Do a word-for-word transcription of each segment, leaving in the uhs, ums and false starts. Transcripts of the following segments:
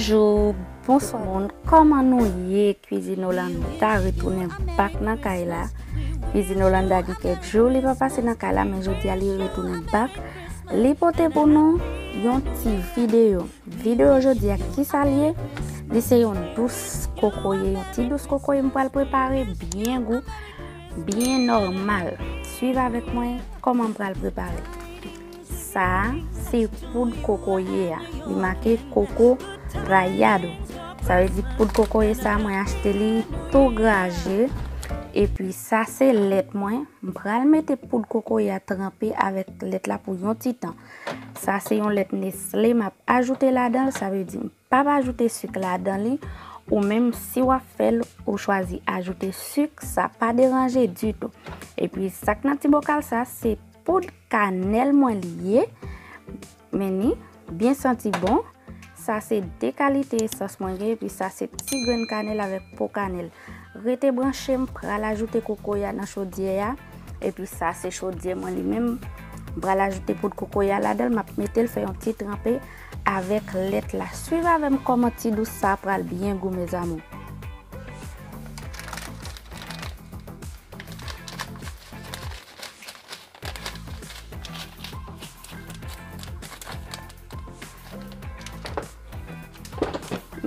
Bonjou, bonswa moun, kòman nou ye? Kwizin Olanda retounen back nan kay la. Kwizin Olanda gen kèk jou li pa pase nan kay la, men jodi a li retounen back. Li pote pou nou yon ti videyo. Videyo jodi a, kisa l ye? Li se yon dous kokoye, yon ti dous kokoye m pral prepare byen gou, byen nòmal. Swiv avèk mwen kòman m pral prepare. Sa a se poud kokoye a. Li make koko rayado. Sa vle di poud kokoye sa a, mwen achte li tou graje. Epi sa se lèt mwen. M pral mete poud kokoye a tranpe avèk lèt la pou yon ti tan. Sa se yon lèt Nestlé m ap ajoute ladan l, sa vle di m p ap ajoute sik ladan li. Ou menm si w ap fè l, ou chwazi ajoute sik, sa pa deranje ditou. Epi sa k nan ti bokal sa, se poud kanèl mwen li ye. Men ni byen santi bon. Sa se de kalite esans mwen gen, epi sa se ti grenn kanèl avèk po kanèl. Rete branche, m pral ajoute kokoye a nan chodyè a. Epi sa se chodyè mwen li menm. M pral ajoute poud kokoye a ladan l, m ap mete l fè yon ti tranpe avèk lèt la. Swiv avè m kòman ti dous sa pral byen gou, mes amours.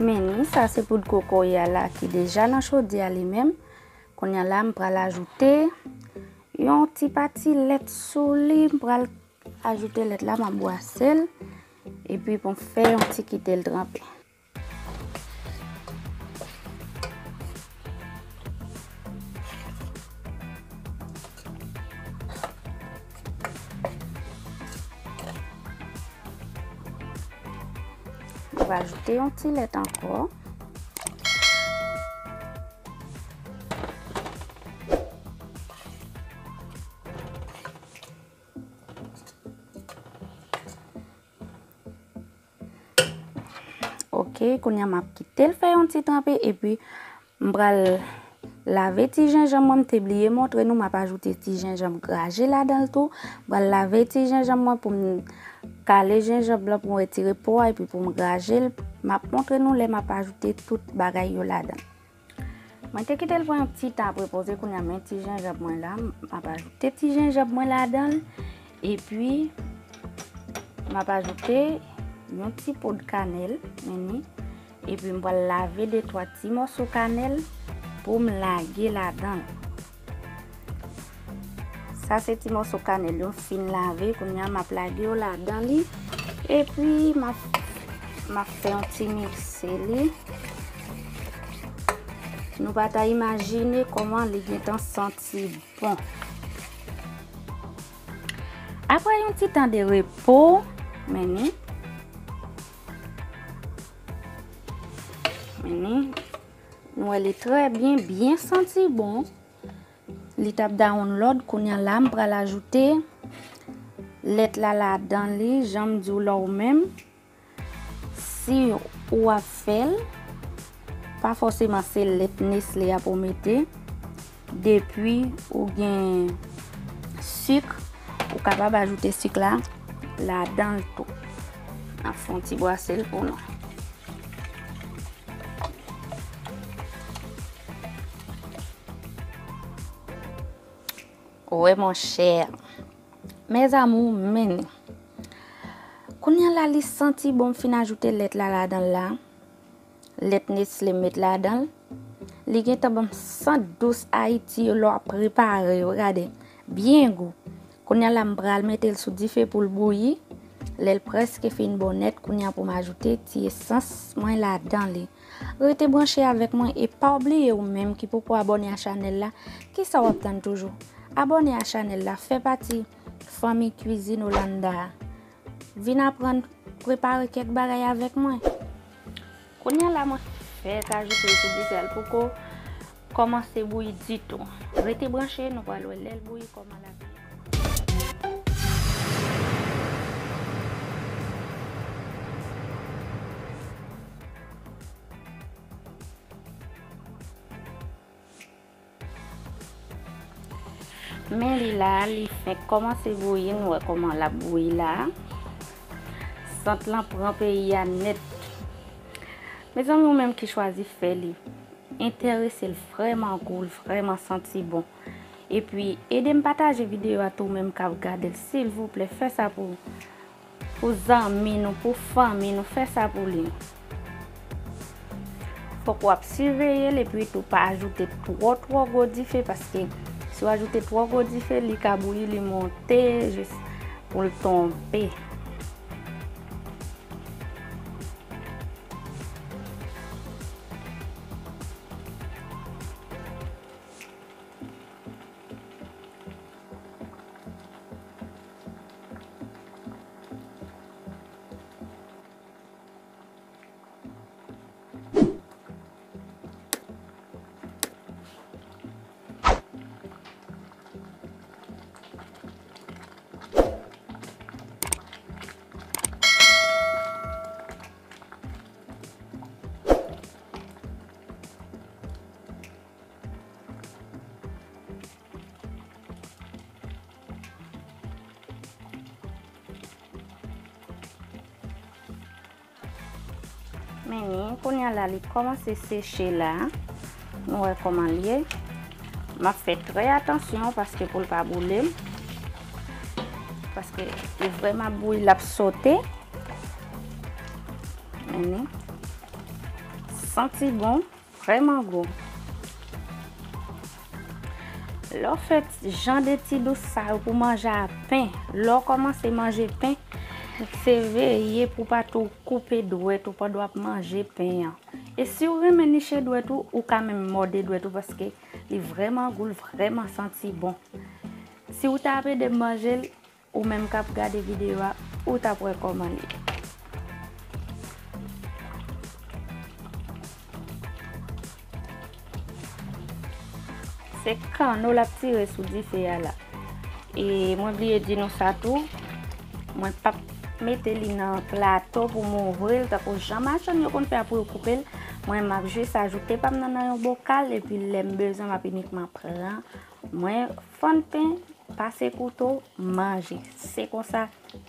Men ni sa se poud kokoye a la ki deja nan chodyè a li menm. Kounye a la, m pral ajoute yon ti pati lèt sou li. M pral ajoute lèt la, m ap bwase l. Epi pou m fè yon ti kite l tranpe. M va ajoute yon ti lèt ankò. Ok, kounye a m ap kite l fè yon ti tranpe, epi m pral lave ti jenjanm mwen, m te bliye montre nou, m ap ajoute ti jenjanm graje ladan l tou. M pral lave ti jenjanm mwen pou m kale jenjanm lan pou m retire po a, epi pou m graje l. M ap montre nou lè m ap ajoute tout bagay yo ladan. Mwen te kite l pran yon ti tan ap repoze, kounye a men ti jenjanm mwen la, m ap ajoute ti jenjanm mwen ladan l, epi m ap ajoute yon ti poud kanèl, men ni, epi m pral lave de twa ti mòso kanèl pou m lage ladan l. Sa se ti mòso kanèl yo m fin lave, kounye a m ap lage yo ladan li. Epi m ap, m ap fè yon ti mikse li. Nou pa ta imajine kòman li gentan santi bon. Apre yon ti tan de repo, men ni, men ni, nou wè li trè byen, byen santi bon. Li t ap download, kounye a la m pral ajoute lèt la ladan li, jan m di w la ou menm. Si ou ap fè l, pa fòseman se lèt Nestlé a pou w mete. Depi ou gen sik, ou kapab ajoute sik la ladan l tou. N ap fè yon ti bwase l pou nou. Wè monchè. Mes amours, men ni. Kounye a la, li santi bon, m fin ajoute lèt la ladan l la. Lèt Nestlé m met ladan l. Li gentan ban m sant dous Ayiti yo lè w ap prepare yo, gade. Byen gou. Kounye a la, m pral mete l sou dife pou l bouyi. Lè l prèske fin bon nèt, kounye a pou m ajoute ti esans mwen ladan li. Rete branche avèk mwen e pa bliye ou menm ki poko abòne a chanèl la, kisa w ap tann toujou? Abòne a chanèl la, fè pati fanmi Kwizin Olanda a. Vin aprann prepare kèk bagay avèk mwen. Kounye a la mwen fèk ajoute l sou dife a, l poko kòmanse bouyi ditou. Rete branche, nou pral wè lè l bouyi kòman l ap ye. Men li la, li fenk kòmanse bouyi, nou wè kòman l ap bouyi la. Sant lan pran peyi a nèt. Mezanmi, ou menm ki chwazi fè li, enterese l, vrèman gou, l vrèman santi bon. Epi, ede m pataje videyo a tou, ou menm k ap gade l, silvouplè, fè sa pou, pou zanmi nou, pou fanmi nou, fè sa pou li. Fòk w ap siveye l, epi tou pa ajoute twò, twò gwo dife, paske si w ajoute twò gwo dife, li ka bouyi, li monte jis pou l tonbe. Men ni, kounye a la, li kòmanse seche la. Nou wè kòman l ye. M ap fè trè atansyon paske pou l pa boule m. Paske li vrèman bouyi, l ap sote. Men ni. Santi bon. Vrèman gou. Lè w fè jan de ti dous sa yo pou manje a pen, lè w kòmanse manje pen, se veye pou w pa tou koupe dwèt ou pandan w ap manje pen an. E si w renmen niche dwèt ou, ou ka menm mòde dwèt ou paske li vrèman gou, l vrèman santi bon. Si w ta ap ede m manje l, ou menm k ap gade videyo a, ou t ap wè kòman l ye. Se kanno l ap tire sou dife a la. E mwen bliye di nou sa tou, mwen p ap mete li nan plato pou m ouvri l, tankou jan machann yo konn fè a pou yo koupe l. Mwen, m ap jis ajoute pa m nan, nan yon bokal, epi lè m bezwen, m ap inikman pran, mwen fann pen, pase kouto, manje. Se konsa,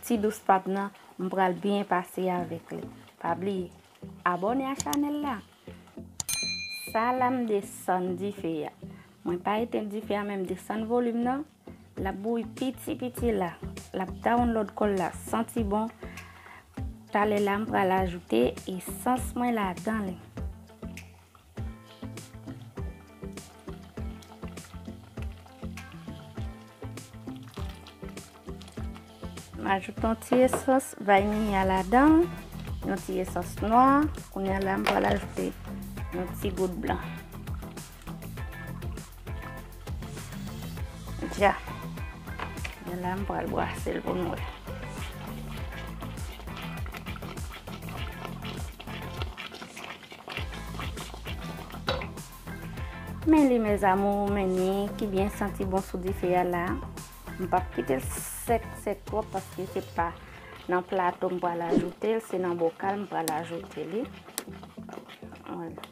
ti dous pa m nan, m pral byen pase avèk li. Pa bliye, abòne a chanèl la. Sa la m desann dife a. Mwen pa etenn dife a, men m desann volim nan. L ap bouyi piti piti la. L ap download kòl la. Santi bon. Talè la, m pral ajoute esans mwen ladan li. M ajoute yon ti esans vaniya ladan, yon ti esans nwa. Kounye a la, m pral ajoute yon ti gout blan. Dja. Men la, m pral brase l pou nou wè. Men li, mes amours, men ni ki byen santi bon sou dife a la. M p ap kite l sèk, sèk twòp, paske se pa nan plato m pral ajoute l, se nan bokal m pral ajoute li. Vwala.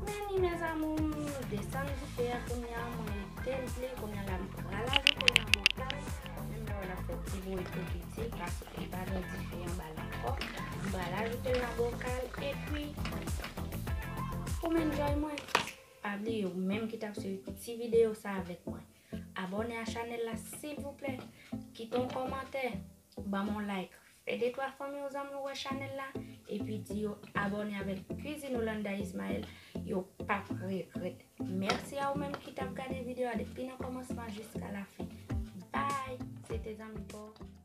Men ni, mes amours, desann dife a kounye a, mwen etenn li, kounye a la m pral ajoute l nan bokal, menm lè w la fè ti bri tou piti, paske pa gen dife anba la ankò, m pral ajoute l nan bokal, epi pou m enjoy mwen. Pa bliye, ou menm ki t ap swiv ti videyo sa avèk mwen, abòne a chanèl la, silvouplè. Kite yon kòmantè, ban m yon like. Fè de twa fanmi w, zanmi w wè chanèl la, epi di yo abòne avèk Cuisine Hollanda Ismaël, yo p ap regrèt. Mèsi a ou menm ki t ap gade videyo a depi nan kòmansman jiska lafen. Bye! Se te zanmi pa w.